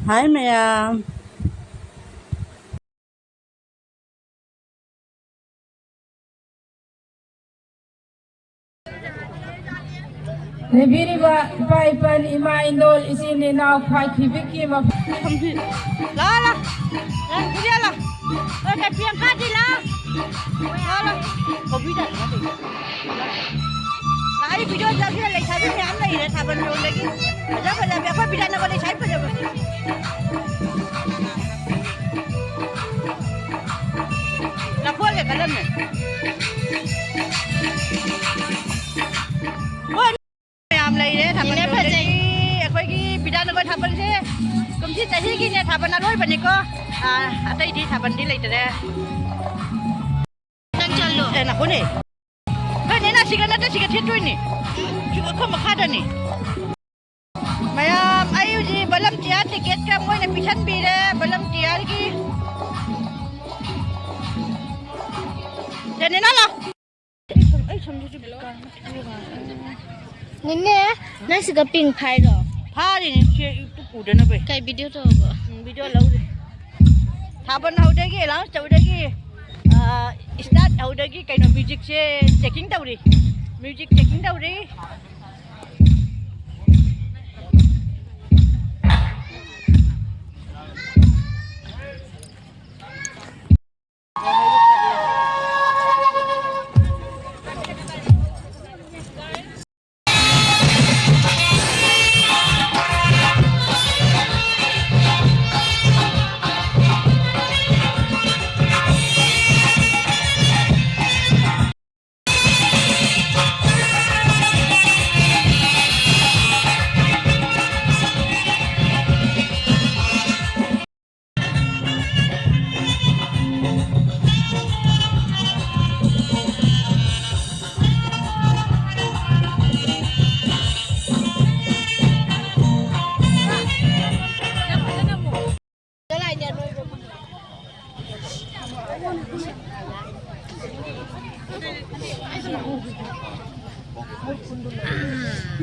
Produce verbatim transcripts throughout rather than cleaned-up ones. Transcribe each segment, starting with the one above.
ꯍꯥꯏ ꯃꯌꯥꯝ꯫ ꯂꯩꯕꯤꯔꯤꯕ ꯏꯄꯥ ꯏꯄꯟ, ꯏꯃꯥ ꯏꯟꯗꯣꯜ, ꯏꯆꯤꯟ ꯏꯅꯥꯎ ꯈ꯭ꯋꯥꯏ ꯈꯤꯕꯤꯛꯀꯤ ꯃꯐꯝ ꯂꯥ, ꯂꯥ꯫ ꯂꯥ, ꯄꯨꯔꯤꯌꯥ ꯂꯥ꯫ ꯂꯥ, ꯄꯤꯌꯥꯡꯀꯥꯗꯤ ꯂꯥ꯫ ꯂꯥ, ꯂꯥ꯫ ꯀꯣꯕꯤ ꯆꯥꯅꯤꯡꯉꯦ꯫ ꯂꯥ, ꯑꯩ ꯚꯤꯗꯤꯑꯣ ꯆꯠꯁꯤꯗ ꯂꯩꯁꯥꯕꯤ ꯃꯌꯥꯝ ꯂꯩꯔꯦ ꯊꯥꯕꯜ ꯆꯣꯡꯕꯒꯤ꯫ ꯐꯖ ꯐꯖꯕꯤ ꯑꯩꯈꯣꯏ ꯕꯤꯗ꯭ꯌꯥꯅꯒꯔ ꯂꯩꯁꯥꯕꯤ ꯐꯖꯕ꯫ ꯂꯐꯣꯏꯒ ꯀꯔꯝꯃꯦ? ꯍꯣꯏ, ꯃꯌꯥꯝ ꯂꯩꯔꯦ ꯊꯥꯕꯜ ꯏꯅꯦ ꯐꯖꯩ꯫ ꯆꯣꯡꯕꯒꯤ꯫ ꯑꯩꯈꯣꯏꯒꯤ ꯕꯤꯗ꯭ꯌꯥꯅꯒꯔ ꯊꯥꯕꯜꯁꯦ ꯀꯨꯝꯁꯤ ꯆꯍꯤꯒꯤꯅꯦ ꯊꯥꯕꯜ ꯑꯔꯣꯏꯕꯅꯤꯀꯣ꯫ ꯑꯥ, ꯑꯇꯩꯗꯤ ꯊꯥꯕꯜꯗꯤ ꯂꯩꯇꯔꯦ꯫ ꯅꯪ ꯆꯠꯂꯣ꯫ ꯑꯦ, ꯅꯈꯣꯅꯦ꯫ ꯍꯣꯏꯅꯦ, ꯅꯪ ꯁꯤꯒ ꯅꯠꯇ꯭ꯔ ꯁꯤꯒ ꯊꯦꯠꯇꯣꯏꯅꯤ꯫ ꯁꯤꯒ ꯑꯩꯈꯣꯏ ꯃꯈꯥꯗꯅꯤ꯫ ꯃꯌꯥꯝ, ꯑꯩ ꯍꯧꯖꯤꯛ ꯕꯂꯝꯇꯤꯌꯥ ꯇꯤꯀꯦꯠꯀ ꯃꯣꯏꯅ ꯄꯤꯁꯟꯕꯤꯔꯦ, ꯕꯂꯝꯇꯤꯌꯥꯒꯤ꯫ ꯖꯦꯅꯦꯅꯥ ꯂꯥꯎ꯫ ꯑꯩ ꯁꯝ-, ꯑꯩ ꯁꯝꯁꯤꯁꯨ ꯀꯥ-, ꯅꯦꯅꯦ, ꯅꯪ ꯁꯤꯒ ꯄꯤꯡ ꯐꯥꯏꯔꯣ? ꯐꯥꯔꯤꯅꯤ, ꯁꯤ ꯏꯄꯨ ꯄꯨꯗꯅꯕ꯫ ꯀꯩ ꯚꯤꯗꯤꯑꯣ ꯇꯧꯕ? ꯎꯝ, ꯚꯤꯗꯤꯑꯣ ꯂꯧꯔꯤ꯫ ꯊꯥꯕꯜ ꯍꯧꯗꯒꯤ, ꯑꯦꯅꯥꯎꯟꯁ ꯇꯧꯗꯒꯤ, ꯑ, ꯁ꯭ꯇꯥꯔꯠ ꯍꯧꯗꯒꯤ ꯀꯩꯅꯣ, ꯃ꯭ꯌꯨꯖꯤꯛꯁꯦ ꯆꯦꯀꯤꯡ ꯇꯧꯔꯤ꯫ ꯃ꯭ꯌꯨꯖꯤꯛ ꯆꯦꯀꯤꯡ ꯇꯧꯔꯤ꯫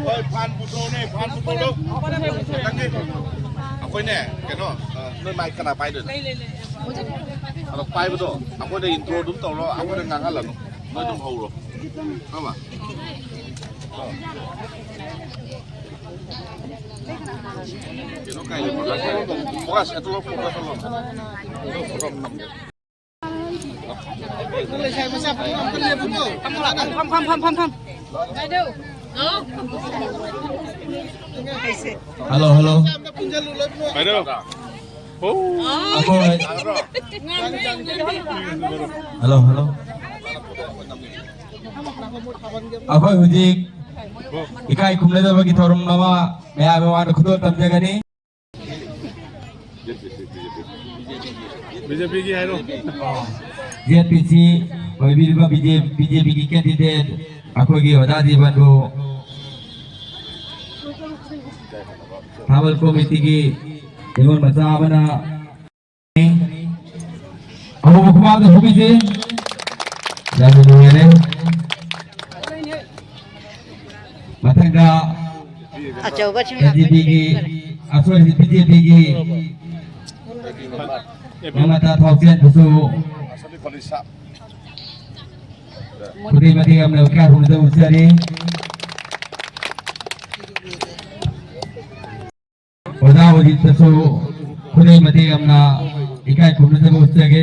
ꯍꯣꯏ, ꯐꯥꯟ ꯄꯨꯊꯣꯛꯑꯣꯅꯦ, ꯐꯥꯟ ꯄꯨꯊꯣꯛꯑꯣ꯫ ꯅꯪꯒꯤ, ꯑꯩꯈꯣꯏꯅꯦ, ꯀꯩꯅꯣ, ꯑ, ꯅꯣꯏ ꯃꯥꯏꯛ ꯀꯅꯥ ꯄꯥꯏꯗꯣꯏꯅꯣ? ꯑꯗꯣ ꯄꯥꯏꯕꯗꯣ ꯑꯩꯈꯣꯏꯅ ꯏꯟꯇ꯭ꯔꯣ ꯑꯗꯨꯝ ꯇꯧꯔꯣ, ꯑꯩꯈꯣꯏꯅ ꯉꯥꯡꯍꯜꯂꯅꯨ, ꯅꯣꯏ ꯑꯗꯨꯝ ꯍꯧꯔꯣ, ꯈꯪꯉꯕ? ꯀꯩꯅꯣ ꯀꯥꯏ ꯂꯩꯕ꯭ꯔꯣ? ꯐꯣꯀꯁ, ꯑꯗꯨ ꯂꯧ, ꯐꯣꯀꯁ ꯂꯧ꯫ ꯐꯝ, ꯐꯝ, ꯐꯝ, ꯐꯝ, ꯐꯝ꯫ Hello, hello. ꯀꯩꯅꯣ? ꯑꯣ꯫ ꯑꯩꯈꯣꯏ, hello, hello. ꯑꯩꯈꯣꯏ ꯍꯧꯖꯤꯛ ꯏꯀꯥꯏ ꯈꯨꯝꯅꯗꯕꯒꯤ ꯊꯧꯔꯝ ꯑꯃ ꯃꯌꯥꯝ ꯃꯃꯥꯡꯗ ꯈꯨꯗꯣꯜ ꯇꯝꯖꯒꯅꯤ꯫ ꯕꯤ ꯖꯦ ꯄꯤꯒꯤ ꯍꯥꯏꯔꯣ꯫ ꯖꯦꯠ ꯄꯤ ꯁꯤ ꯑꯣꯏꯕꯤꯔꯤꯕ ꯕꯤ ꯖꯦ ꯄꯤꯒꯤ candidate ꯑꯩꯈꯣꯏꯒꯤ ꯑꯣꯖꯥ ꯖꯤꯕꯟꯕꯨ ꯊꯥꯕꯜ ꯀꯣꯃꯤꯇꯤꯒꯤ ꯅꯤꯉꯣꯜ ꯃꯆꯥ ꯑꯃꯅ ꯑꯃꯨꯕ ꯈꯨꯕꯥꯛꯇ ꯐꯨꯕꯤꯁꯤ꯫ ꯌꯥꯝꯅ ꯅꯨꯡꯉꯥꯏꯔꯦ꯫ ꯃꯊꯪꯗ ꯑꯆꯧꯕꯁꯤꯡ ꯑꯦꯟ ꯖꯤ ꯄꯤꯒꯤ, ꯑꯁꯣꯏ ꯕꯤ ꯖꯦ ꯄꯤꯒꯤ ꯃꯃꯇꯥ ꯊꯥꯎꯁꯦꯟꯕꯨꯁꯨ ꯈꯨꯗꯩ ꯃꯇꯦꯛ ꯑꯃꯅ ꯏꯀꯥꯏ ꯈꯨꯝꯅꯗ ꯎꯠꯆꯔꯤ꯫ ꯑꯣꯖꯥ ꯑꯣꯖꯤꯠꯇꯁꯨ ꯈꯨꯗꯩ ꯃꯇꯦꯛ ꯑꯃꯅ ꯏꯀꯥꯏ ꯈꯨꯝꯅꯖꯕ ꯎꯠꯆꯒꯦ꯫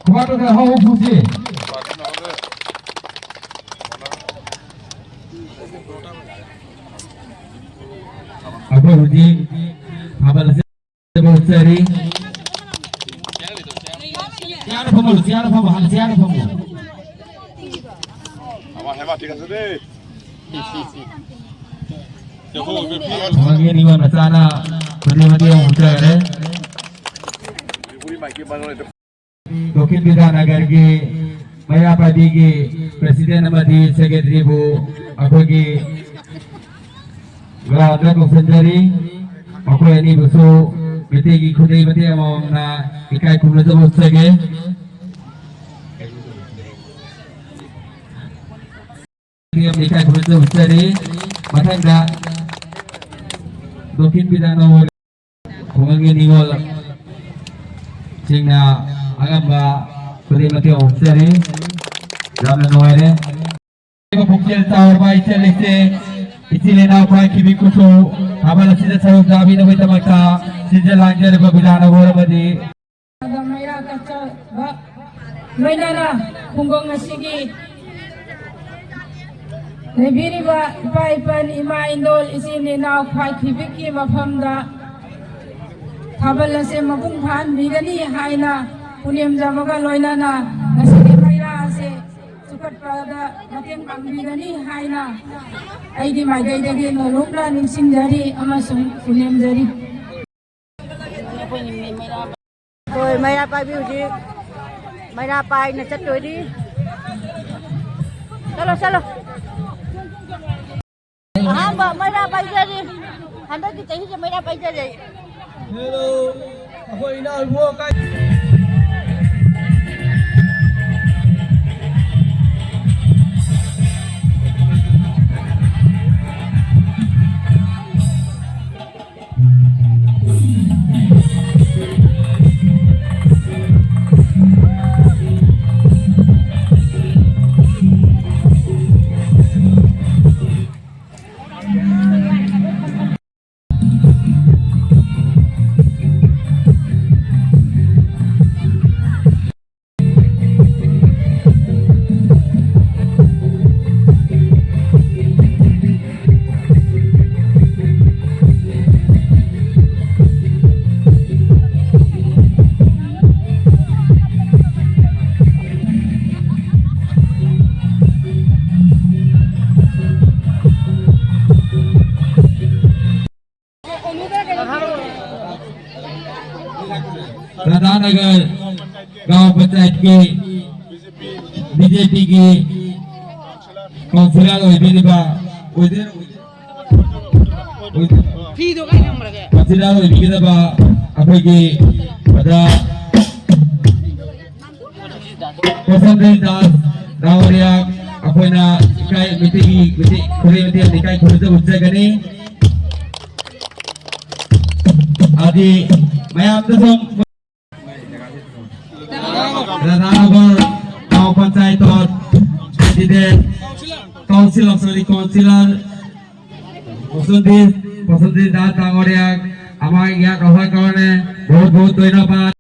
ꯈꯨꯕꯥꯛꯇ ꯈꯔ ꯍꯧ ꯐꯨꯁꯤ꯫ ꯑꯩꯈꯣꯏ ꯍꯧꯖꯤꯛ ꯊꯥꯕꯜ ꯑꯁꯤ ꯎꯠꯆꯔꯤ꯫ ꯆꯤꯌꯥꯔꯗ ꯐꯝꯍꯜꯂꯨ, ꯆꯤꯌꯥꯔꯗ ꯐꯝꯍꯜꯂꯨ, ꯍꯥꯟꯅ ꯆꯤꯌꯥꯔꯗ ꯐꯝꯍꯜꯂꯨ꯫ ꯊꯥꯕꯜꯒꯤ ꯅꯤꯉꯣꯜ ꯃꯆꯥꯅ ꯈꯨꯗꯩ ꯃꯇꯦꯛ ꯑꯃ ꯎꯠꯆꯈ꯭ꯔꯦ꯫ ꯗꯛꯈꯤꯟ ꯕꯤꯗ꯭ꯌꯥꯅꯒꯔꯒꯤ ꯃꯩꯔꯥ ꯄꯥꯏꯕꯤꯒꯤ president ꯑꯃꯗꯤ secretaryꯕꯨ ꯑꯩꯈꯣꯏꯒꯤ groundꯗ ꯀꯧꯁꯤꯟꯖꯔꯤ꯫ ꯃꯈꯣꯏ ꯑꯅꯤꯕꯨꯁꯨ ꯃꯩꯇꯩꯒꯤ ꯈꯨꯗꯩ ꯃꯇꯦꯛ ꯑꯃꯃꯝꯅ ꯏꯀꯥꯏ ꯈꯨꯝꯅꯖꯕ ꯎꯠꯆꯒꯦ꯫ ꯏꯀꯥꯏ ꯈꯨꯝꯅꯖꯕ ꯎꯠꯆꯔꯤ꯫ ꯃꯊꯪꯗ ꯗꯣꯀꯤꯟ ꯕꯤꯗꯥꯅ ꯈꯨꯡꯒꯪꯒꯤ ꯅꯤꯉꯣꯜꯁꯤꯡꯅ ꯑꯉꯝꯕ ꯈꯨꯗꯩ ꯃꯇꯦꯛ ꯑꯃ ꯎꯠꯆꯔꯤ꯫ ꯌꯥꯝꯅ ꯅꯨꯡꯉꯥꯏꯔꯦ꯫ ꯄꯨꯛꯆꯦꯜ ꯆꯥꯎꯔꯕ ꯏꯆꯜ ꯏꯆꯦ, ꯏꯆꯤꯜ ꯏꯅꯥꯎ ꯈ꯭ꯋꯥꯏꯈꯤꯕꯤ ꯈꯨꯁꯨ ꯊꯥꯕꯜ ꯑꯁꯤꯗ ꯁꯔꯨꯛ ꯌꯥꯕꯤꯅꯕꯒꯤꯗꯃꯛꯇ ꯁꯤꯟꯖ ꯂꯥꯡꯖꯔꯤꯕ ꯕꯤꯗꯥꯅ ꯍꯣꯔꯕꯗꯤ ꯃꯩꯔꯥ ꯀꯠꯆꯕ ꯂꯣꯏꯅꯅ ꯈꯨꯡꯒꯪ ꯑꯁꯤꯒꯤ ꯂꯩꯕꯤꯔꯤꯕ ꯏꯄꯥ ꯏꯄꯟ, ꯏꯃꯥ ꯏꯟꯗꯣꯜ, ꯏꯆꯤꯟ ꯏꯅꯥꯎ ꯈ꯭ꯋꯥꯏꯈꯤꯕꯤꯒꯤ ꯃꯐꯝꯗ ꯊꯥꯕꯜ ꯑꯁꯦ ꯃꯄꯨꯡ ꯐꯥꯍꯟꯕꯤꯒꯅꯤ ꯍꯥꯏꯅ ꯄꯨꯅꯦꯝꯖꯕꯒ ꯂꯣꯏꯅꯅ ꯉꯁꯤꯒꯤ ꯃꯩꯔꯥ ꯑꯁꯦ ꯆꯨꯈꯠꯄꯗ ꯃꯇꯦꯡ ꯄꯥꯡꯕꯤꯒꯅꯤ ꯍꯥꯏꯅ ꯑꯩꯒꯤ ꯃꯥꯏꯀꯩꯗꯒꯤ ꯅꯣꯂꯨꯛꯅ ꯅꯤꯡꯁꯤꯡꯖꯔꯤ ꯑꯃꯁꯨꯡ ꯄꯨꯅꯦꯝꯖꯔꯤ꯫ ꯑꯩꯈꯣꯏ ꯃꯩꯔꯥ ꯄꯥꯏꯕꯤ ꯍꯧꯖꯤꯛ ꯃꯩꯔꯥ ꯄꯥꯏꯅ ꯆꯠꯇꯣꯏꯔꯤ꯫ ꯆꯠꯂꯣ, ꯆꯠꯂꯣ꯫ ꯑꯍꯥꯟꯕ ꯃꯩꯔꯥ ꯄꯥꯏꯖꯔꯤ꯫ ꯍꯟꯗꯛꯀꯤ ꯆꯍꯤꯁꯦ ꯃꯩꯔꯥ ꯄꯥꯏꯖꯔꯤ꯫ ꯍꯦꯂꯣ, ꯑꯩꯈꯣꯏ ꯏꯅꯥꯎ ꯏꯕꯨꯡꯉꯣ ꯀꯥꯏ- ꯔꯥꯙꯥꯅꯒꯔ ꯒ꯭ꯔꯥꯝ ꯄꯟꯆꯥꯌꯠꯀꯤ ꯕꯤ ꯖꯦ ꯄꯤꯒꯤ ꯀꯥꯎꯟꯁꯤꯂꯔ ꯑꯣꯏꯕꯤꯔꯤꯕ, ꯑꯣꯏꯗꯣꯏꯔꯥ? ꯐꯤꯗꯣ ꯀꯥꯏ ꯊꯝꯈ꯭ꯔꯒꯦ? ꯀꯥꯎꯟꯁꯤꯂꯔ ꯑꯣꯏꯕꯤꯒꯗꯕ ꯑꯩꯈꯣꯏꯒꯤ ꯑꯣꯖꯥ ꯀꯣꯁꯝꯕꯤ ꯗꯥꯁ ꯗꯥꯎꯔꯤꯌꯥ, ꯑꯩꯈꯣꯏꯅ ꯏꯀꯥꯏ ꯃꯩꯇꯩꯒꯤ ꯃꯩꯇꯩ ꯈꯨꯔꯩ ꯃꯩꯇꯩ ꯏꯀꯥꯏ ꯈꯨꯝꯅꯖꯕ ꯎꯠꯆꯒꯅꯤ꯫ ꯑꯗꯤ ꯃꯌꯥꯝꯗꯁꯨ ꯔꯥꯙꯥꯅꯒꯔ গাঁও পঞ্চায়তৰ কেণ্ডিডেট, কাউন্সিল, চৰি, কাউন্সিলৰ পছন্দিত, পছন্দিত দাস ডাঙৰীয়াক আমাৰ ইয়াত অহাৰ কাৰণে বহুত বহুত ধন্যবাদ।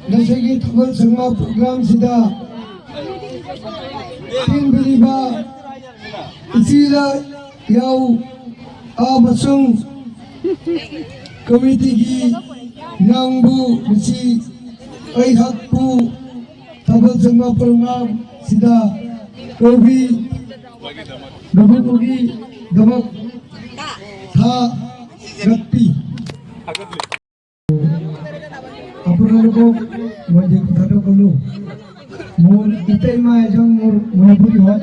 ꯉꯁꯤꯒꯤ ꯊꯥꯕꯜ ꯆꯣꯡꯕ ꯄ꯭ꯔꯣꯒ꯭ꯔꯥꯝꯁꯤꯗ ꯄꯦꯟꯕꯤꯔꯤꯕ ꯏꯆꯤꯜ ꯏꯅꯥꯎ ꯑꯃꯁꯨꯡ ꯀꯃꯤꯇꯤꯒꯤ ꯅꯪꯕꯨ ꯉꯁꯤ ꯑꯩꯍꯥꯛꯄꯨ ꯊꯥꯕꯜ ꯆꯣꯡꯕ ꯄ꯭ꯔꯣꯒ꯭ꯔꯥꯝꯁꯤꯗ ꯀꯧꯕꯤ ꯅꯕꯨꯡꯒꯤꯗꯃꯛ ꯊꯥꯒꯠꯄꯤ꯫ আপোনালোকক মই যে কথাটো ক'লো, মোৰ ইটাই মা এজন মোৰ মণিপুৰী হয়,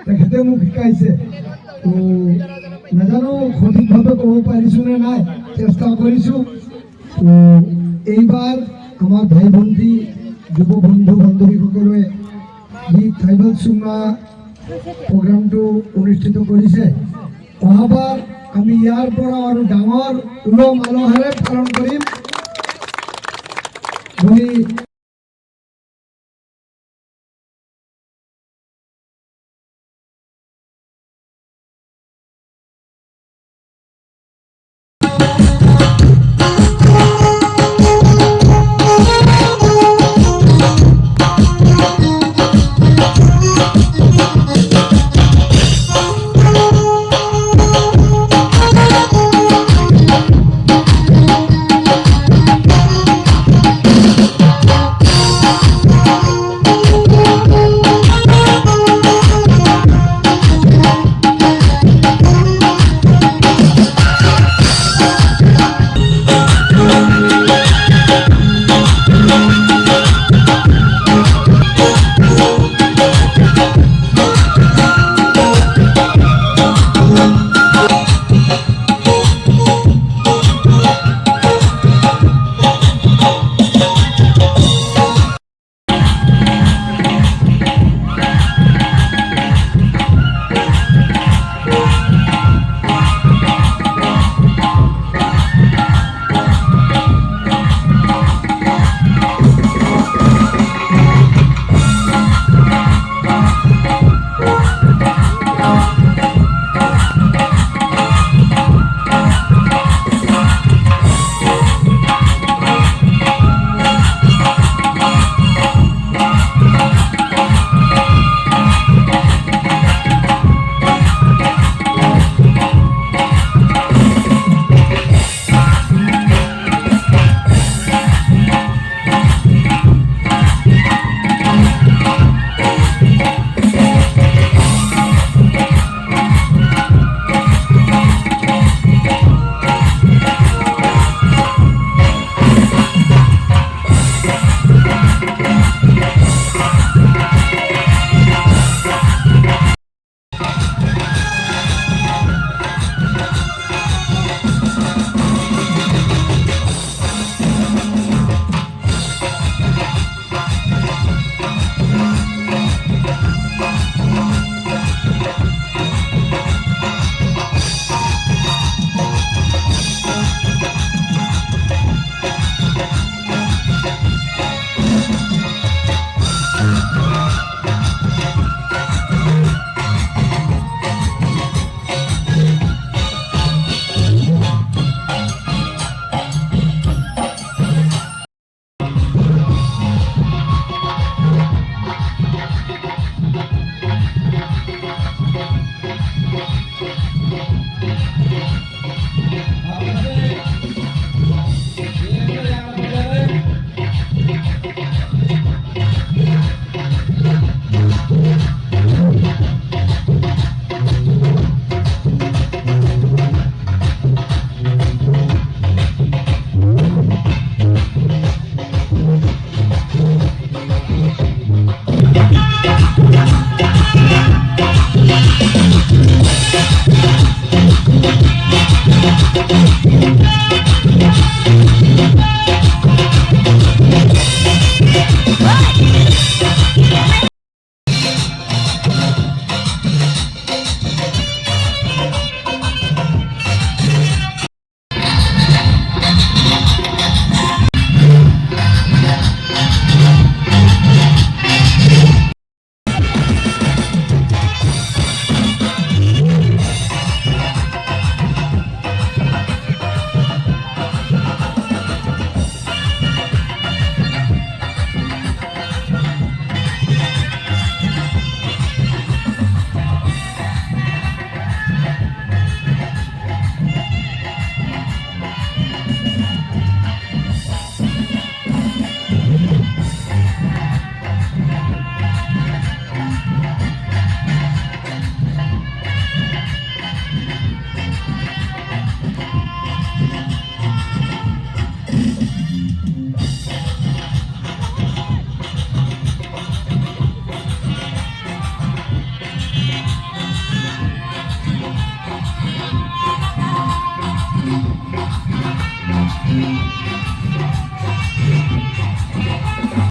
তেখেতে মোক শিকাইছে। তো নাজানো সঠিকভাৱে ক'ব পাৰিছো নে নাই, চেষ্টা কৰিছো। তো এইবাৰ আমাৰ ভাই ভণ্টি, যুৱ বন্ধু বান্ধৱীসকলে যি ট্ৰাইবেল চুমা প্ৰগ্ৰামটো অনুষ্ঠিত কৰিছে, অহাবাৰ আমি ইয়াৰ পৰা আৰু ডাঙৰ উলহ মালহেৰে পালন কৰিম বুলি